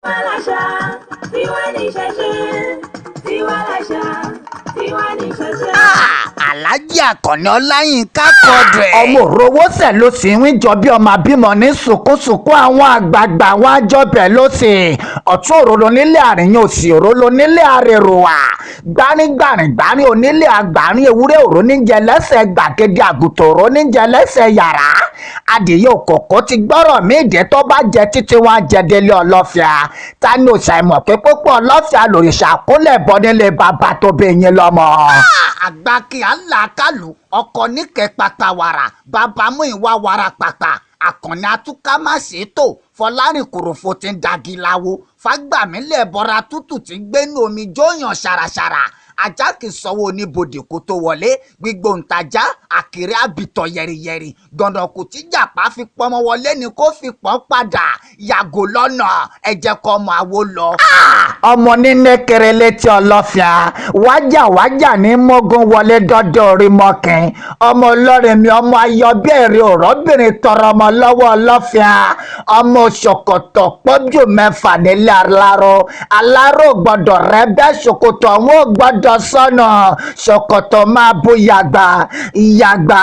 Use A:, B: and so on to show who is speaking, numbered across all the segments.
A: Tiwa láṣà, tiwa níṣẹ̀ṣe, tiwa láṣà, tiwa níṣẹ̀ṣe.
B: Aláàjì Àkànní Ọláyínká Quadri.
C: Ọmọ òrówó sẹ̀ ló sì ń jọ bí ọmọ àbímọ ní sunkúnsunkún àwọn àgbààgbà àwọn àjọbẹ̀ ló sì ọ̀tún òróró nílé àríyìn, òsì òróró nílé àrèrò gbárígbàrìngbárín onílé àgbárín, ewúrẹ́ òró níjẹ lẹ́sẹ̀ gbàgede, àgùntàn òró níjẹ lẹ́sẹ̀ yàrá, adìyẹ òkòkò ti gbọ́rọ̀ mí ìdè tó bá jẹ títí wọn jẹdẹlé ọlọ́fíà. Ta ni òṣàìmọ̀ pé púpọ̀ ọlọ́fíà lòrìṣà kúnlẹ̀ bọ́ nílé bàbá tó bí yín lọ́mọ.
B: Àgbà kí á là kálù ọkọ níkẹ́ pàpà wàrà bàbá mú ìwà wàrà pàpà. Àkànní atúká má ṣe é tò, Fọlárìn kòròfo ti ń dagi láwo, Fágbàmílẹ̀ bọra tútù ti ń gbénú omi jóyàn ṣàràṣàrà, ajá kì í sanwó oníbodè kó tó wọlé, gbígbóǹtajà àkèrè àbìtọ̀ yẹ̀rìyẹ̀rì, gbọ̀ndọ̀kù tí jàpá fi pọnmọ wọlé ni kó fi pọ́n padà, yàgò lọ́nà ẹ̀jẹ̀ kọ́ ọmọ àwo lọ.
C: Ọmọ níní kiri létí ọlọ́fíà, wájà wájà ní mógún wọlé dọ́dọ̀ orí mọ́kin, ọmọ olórin mi, ọmọ ayọ̀ bí èrè òrọ́bìnrin tọrọ ọmọ lọ́wọ́ ọlọ́fíà, ọmọ ṣòkòtò pọ́jù mẹ́fà nílé aláró, aláró gbọ́dọ̀ rẹ bẹ́ẹ̀, ṣòkòtò ọ̀hún ò gbọ́dọ̀ sọnà, ṣòkòtò máa bu yàgbà yàgbà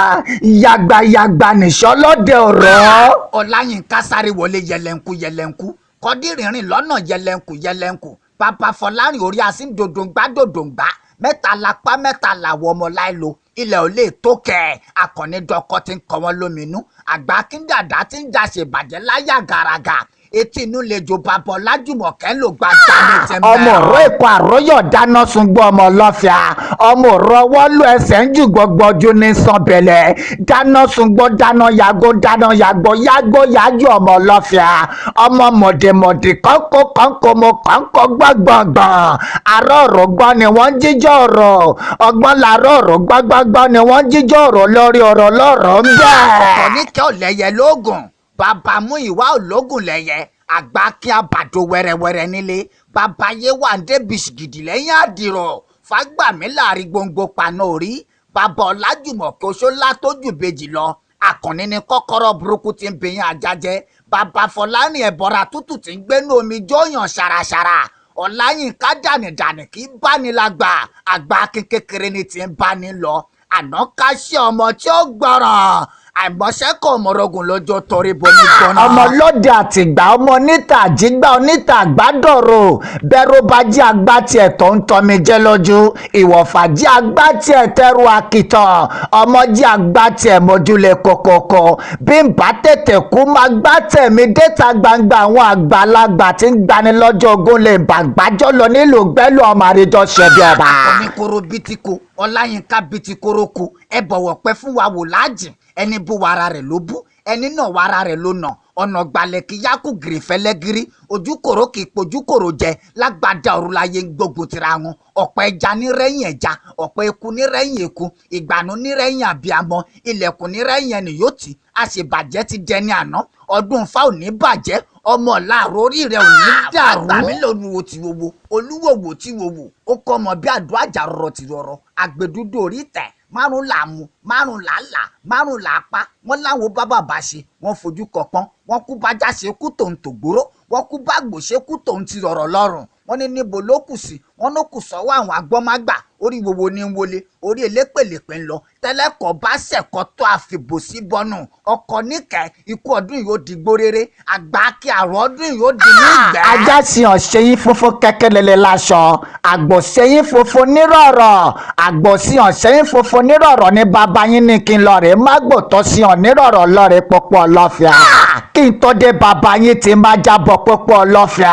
C: yàgbà yàgbà nìṣọ́ lóde ọ̀rọ̀.
B: Ọláyínká sáré wọlé yẹlẹnku yẹlẹnku, kọ́dírìnrìn lọ́nà yẹlẹnku yẹlẹnku, bàbá Fọlárìn orí asín dòdòǹgbà dòdòǹgbà, mẹ́ta lápá mẹ́ta làwọ̀ ọmọ láìlo, ilẹ̀ ò lè tó kẹ̀. Àkànní dọkọ ti ń kọ wọn lóminú, àgbà kíndàdá ti ń daṣe bàjẹ́ láyà gàràgà, etí inú lè jò bàbọ̀ Lájùmọ̀kẹ́ ló gba dání ti mẹ́rin.
C: Ọmọ ọ̀rọ̀ èkó àròyọ̀ dáná sun gbọ́ ọmọ ọlọ́fíà, ọmọ ọ̀rọ̀ ọwọ́ lù ẹsẹ̀ ń jù gbogbo ojú ní sanbẹ̀lẹ̀, dáná sun gbọ́ dáná yàgò dáná yàgbọ́ yàgbó yájú ọmọ ọlọ́fíà, ọmọ mọ̀dẹ̀mọ̀dẹ̀ kọ́ńkó kọ́ńkó mo kọ́ńkó gbọ̀ngbọ̀ngbọ̀n, àárọ̀ ọ̀rọ̀ gbọ́ ni wọ́n ń jíjọ́ ọ̀rọ̀, ọgbọ́n làárọ̀ ọ̀rọ̀ gbọ́ngbọ́ngbọ́n ni wọ́n ń jíjọ́ ọ̀rọ̀ lórí ọ̀rọ̀ lọ́rọ̀ ń bẹ́ẹ̀.
B: Ọkọ̀ níkẹ́ ọ̀lẹ́yẹ lóògùn, bàbá mú ìwà ológun lẹ́yẹ, àgbà kí abàdo wẹ́rẹ́wẹ́rẹ́ nílé, bàbá yé wà ń débi gidi lẹ́yìn àdìrọ̀, Fágbàmí láàrin gbòǹgbò paná orí, bàbá Ọlájùmọ̀kẹ́ oṣólá tó jù bèjì lọ, Àkànní ni kọ́kọ́rọ́ burúkú ti ń bẹyìn ajá jẹ́, bàbá Fọlárìn ẹ̀bọra tútù ti ń gbénú omi jóyàn ṣàràṣàrà, Ọláyínká dànìdànì kì í báni lágbà, àgbà akin kékeré ni ti ń báni lọ, àná ká ṣe ọmọ tí ó gbọ́ràn, àìmọ̀ṣẹ́ kò mọ̀rọ̀gùn lọ́jọ́ torí bomi gbọ́ná.
C: Ọmọ lóde àtìgbà, ọmọ oníta àjígbà, oníta àgbádọ̀rọ̀, bẹ́rù bá jí agbá tiẹ̀ tó ń tọmi jẹ́ lójú, ìwọ̀fà jí agbá tiẹ̀ tẹ́rù àkìtàn, ọmọ jí agbá tiẹ̀ mọ́júlẹ̀ kọ̀kọ̀kọ̀, bí n bá tètè kú máa gbá tẹ̀mí déta gbangba, àwọn àgbàlagbà tí ń gbani lọ́jọ́ ogún lè bàgbájọ́ lọ nílùú gbẹ́lú ọmọ àríjọ ṣẹbi ọba.
B: Oníkoro bítíko Ọláyínká bítíkoro ko, ẹ bọ̀wọ̀ pẹ́ fún wa wò láàjìn, ẹni bú wàrà rẹ̀ ló bú, ẹni náà wàrà rẹ̀ ló nà, ọ̀nà gbalẹ̀ kí yákù gìrì fẹ́lẹ́gìrì, ojúkòrò kì í pojúkòrò jẹ, lágbàdá òru láyé ń gbógun tira wọn, ọ̀pọ̀ ẹja nírẹ̀yìn ẹja, ọ̀pọ̀ eku nírẹ̀yìn eku, ìgbànú nírẹ̀yìn àbíamọ, ilẹ̀kùn nírẹ̀yìn ẹni yóò tì, àṣebàjẹ́ ti dẹni àná, ọdún fa ò ní bàjẹ́, ọmọ làárọ̀ orí rẹ̀ ò ní dàrú. Àgbàmí lolúwo ti wowo, olúwòwò ti wowo, ó kọ́ ọmọ bí àdó àjà rọrọ ti rọrọ, àgbèdúdú orí tẹ̀, márùn là mú, márùn là là, márùn là pa, wọ́n láwọn bá bàbá ṣe, wọ́n fojú kọpọ́n, wọ́n kú bájá ṣe kú tòun tògbóró, wọ́n kú bágbò ṣe kú tòun ti rọ̀rọ̀ lọ́rùn, wọ́n ní níbo ló kù sí, wọ́n ló kù sọ́wọ́ àwọn agbọ́mágbà, orí wowo ní ń wọlé, orí elépèlépè ń lọ, tẹ́lẹ̀kọ́ bá ṣẹ̀kọ́ tó àfìbò sí bọ́nù, ọkọ̀ níkẹ́ ikú ọdún yìí ó di gbóréré, àgbà kí àrùn ọdún yìí ó di ní ìgbẹ́.
C: Ajá sì hàn ṣẹ́yìn funfun kẹ́kẹ́lẹ́lẹ́ láṣọ, àgbò ṣẹ́yìn funfun nírọ̀rọ̀, àgbò sì hàn ṣẹ́yìn funfun nírọ̀rọ̀ ní bàbá yín ní kí n lọ rè má gbòtọ́ sí hàn nírọ̀rọ̀ lọ́rẹ̀ pọ̀pọ̀ ọlọ́fíà. Kí n tó dé bàbá yín ti máa jábọ̀ pọ̀pọ̀ ọlọ́fíà,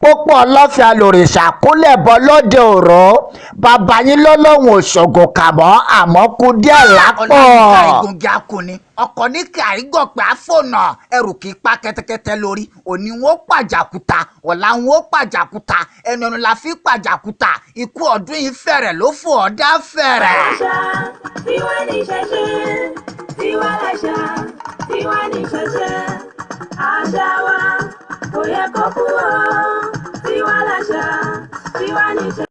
C: pọ̀pọ̀ ọlọ́fíà lòrìṣà kúnlẹ̀ bọ́ lóde òró, bàbá yín ló lóun òṣogùn kàmọ́ àmọ́ kú díẹ̀ lápọ̀.
B: Ọláyínká ìgúngi akùnrin, ọkọ̀ ní kí àìgọ̀pẹ̀ àfọ̀nà, ẹrù kì í pa kẹ́tẹ́kẹ́tẹ́ lórí, òní wọn ó pàjàkúta, ọ̀la wọn ó pàjàkúta, ẹnu ẹnu la fi pàjàkúta, ikú ọdún yìí fẹ̀rẹ̀ ló fò ọ̀dá fẹ̀rẹ̀.
A: Àṣà tiwa níṣẹ̀ṣe, tiwa láṣà, tiwa níṣẹ̀ṣe, àṣà wa kò yẹ kó kú o, tiwa láṣà, tiwa níṣẹ̀ṣe.